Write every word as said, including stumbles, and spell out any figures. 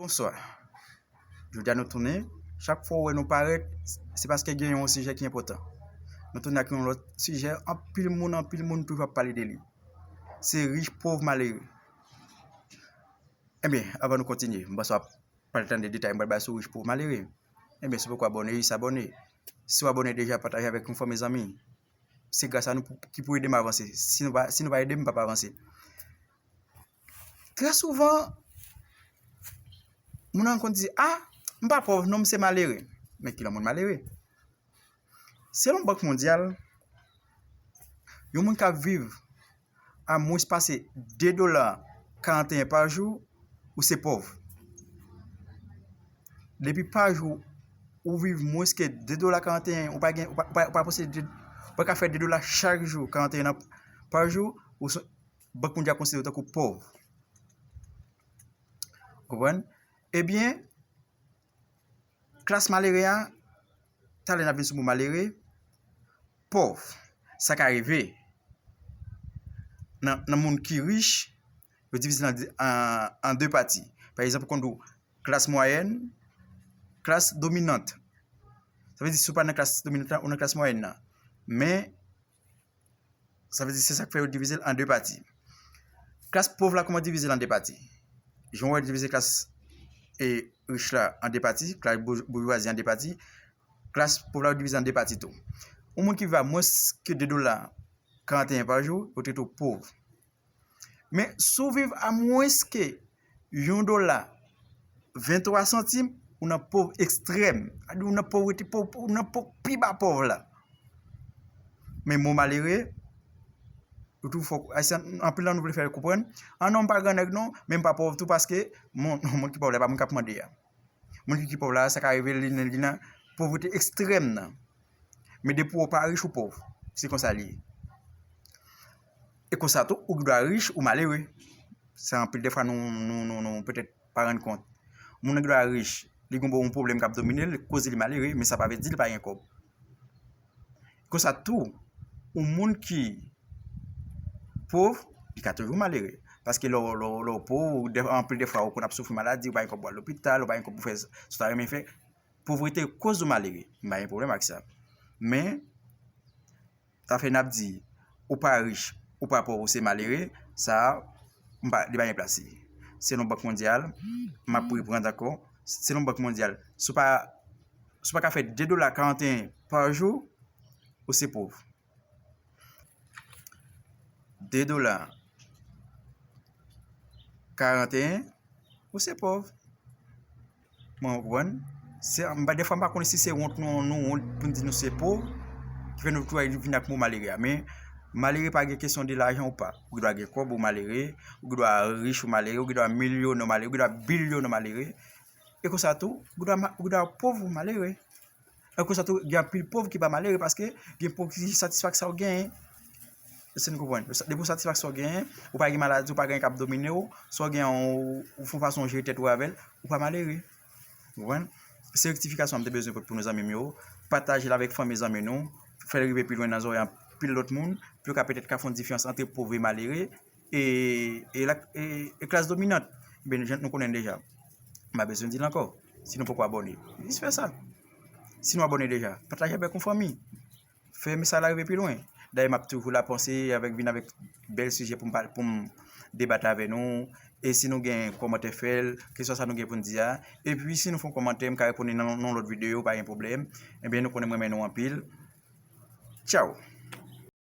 Bonswa. Jodi a nou tounen. Chak fwa w wè nou parèt, se paske gen yon sijè ki enpòtan. Nou tounen ak yon lòt sijè, anpil moun, anpil moun toujou ap pale de li. Se rich, pòv, malere. Ebyen, anvan nou kontinye, m panse w ap pral tande detay m pral bay sou rich, pòv, malere. Ebyen, si w poko abòne, jis abòne. Si w abòne deja, pataje avèk yon fanmi, zanmi. Se gras a nou pou, ki pou ede m avanse. Si nou pa, si nou pa ede m, m p ap avanse. Trè souvan, moun nan konn di, "Ah, m pa pòv, non, m se malere." Men kilè yon moun malere? Selon Bank Mondyal, yon moun k ap viv a mwens pase de dola karanteyen pa jou, ou se pòv. Depi pa jou, ou viv mwens ke de dola karanteyen, ou pa gen, ou pa, ou pa, ou pa posede, ou pa ka fè de dola chak jou, karanteyen an pa jou, ou se, Bank Mondyal konsidere w tankou pòv. Ou konprann? Ebyen, klas malere a, talè n ap vin sou mo malere, pòv. Sa ka rive nan, nan moun ki rich, yo divize l an, an, an de pati. Pa egzanp, ou konn di w klas mwayèn, klas dominant. Sa vle di, si w pa nan klas dominant la, ou nan klas mwayèn nan. Men, sa vle di, se sa k fè yo divize l an de pati. Klas pòv la, kòman divize l an de pati? Jan w wè yo divize klas, e, rich la an de pati, klas bou-, boujwazi an de pati, klas pòv la, yo divize an de pati tou. Yon moun ki viv a mwens ke de dola karanteyen pa jou, yo trete w pòv. Men, si w viv a mwens ke yon dola venntwa santim, ou nan pòv ekstrèm. Sa di ou nan povrete, pòv, ou nan pòv, pi ba pòv la. Men mo malere, yo toujou fò, Ayisyen, anpil nan nou vle fè yo konprann, "Ah non, m pa grannèg non, men m pa pòv tou paske moun, moun ki pòv la, e pa moun k ap mande a." Moun ki, ki pòv la, sa ka rive li nan, li nan povrete ekstrèm nan. Men depi w pa rich, ou pòv. Se konsa li ye. E konsa tou, ou gen dwa rich, ou malere. Sa anpil de fwa nou, nou, nou, nou petèt pa rann kont. Moun nan gen dwa rich, li gen yon pwoblèm k ap domine l, koz li malere, men sa pa vle di li pa gen kòb. Konsa tou, yon moun ki pòv, li ka toujou malere. Paske lè w, lè w, lè w pòv, de, anpil de fwa, ou konn ap soufri maladi, ou pa gen kòb pou al lopital, ou pa gen kòb pou fè sa w ta renmen fè. Povrete koz ou malere. M pa gen pwoblèm ak sa. Men, sa fè n ap di, ou pa rich, ou pa pòv, ou se malere, sa, m pa, li pa gen plas li. Selon Bank Mondyal, m ap reprann ankò, selon Bank Mondyal, si w pa, si w pa ka fè de dola karanteyen pa jou, ou se pòv. De dola karanteyen, ou se pòv. Mwen konprann. Se, m pa, defwa, m pa konnen si se wont nou, nou wont pou n di nou se pòv, ki fè nou toujou vin ak mo malere a. Men, malere pa gen kesyon de lajan ou pa. Ou gen dwa gen kòb, ou malere. Ou gen dwa rich, ou malere. Ou gen dwa milyonè, ou malere. Ou gen dwa bilyonè, ou malere. E konsa tou, ou gen dwa ma-, ou gen dwa pòv, ou malere. E konsa tou, gen anpil pòv ki pa malere paske gen pòv ki satisfè ak sa w genyen. Èske n konprann? Depi w satisfè ak sa w genyen, ou pa gen maladi, ou pa gen anyen k ap domine w, sa w genyen, ou, ou fè yon fason w jere tèt ou avè l, ou pa malere. Ou konprann? Se rektifikasyon an m te bezwen pote pou nou, zanmi m yo. Pataje l avèk fanmi, zanmi nou. Fè l rive pi lwen nan zòrèy anpil lòt moun, pou yo ka petèt ka fè yon diferans ant pòv e malere, e, e, la, e, e klas dominant. Ben, jan nou konnen l deja. M pa bezwen di l ankò. Si nou poko abòne, jis fè sa. Si nou abòne deja, pataje avèk yon fanmi. Fè mesaj la rive pi lwen. Dayè, m ap toujou la panse avèk, vin avèk bèl sijè pou m pale, pou m debat avè nou. E si nou gen kòmantè, fè l, keswa sa nou gen pou n di a. Epi, si nou fè yon kòmantè, m ka reponn li nan, nan yon lòt videyo, pa gen pwoblèm. Ebyen, nou konnen m renmen nou anpil. Tchaw!